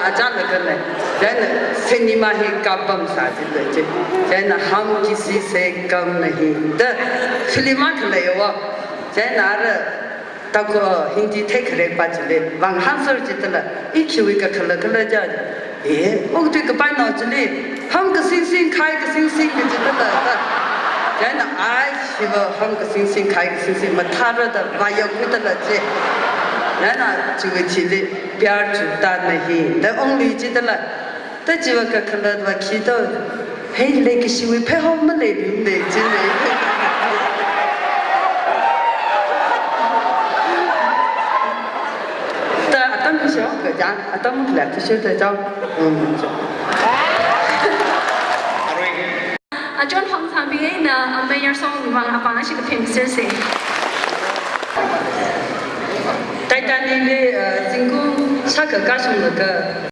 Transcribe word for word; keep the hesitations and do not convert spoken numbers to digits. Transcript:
Achālaga lei. Chieina cinema hi kapam sāchila chi. Chieina हम किसी से कम नहीं. Da film akha leiya. Chieina ara tako Hindi theikharek pa chili vāhāngsāra chithāla, i khiwui kakhalat khala ja. Eh, okathui kapai no chili, हम किसी से, खाए किसी से kachithāla da. Chieina ai, hiva हम किसी से, खाए किसी से mathāra da, vāyākhuithāla chi. Chieina chiwui thili, प्यार झूठा नहीं, the only chithāla. Da chiva kakhalatva khi to, hei, leikashiwui pheihaowa maleilei chi lei. Da atam shok kajang, atam khalei athishurda chao. Um, chao. Achon Hongthangbi eina, uh, Mayor Songwui vang apāng ashi kaphimser se. Titanic li, uh, zingkum shākha kashunglaga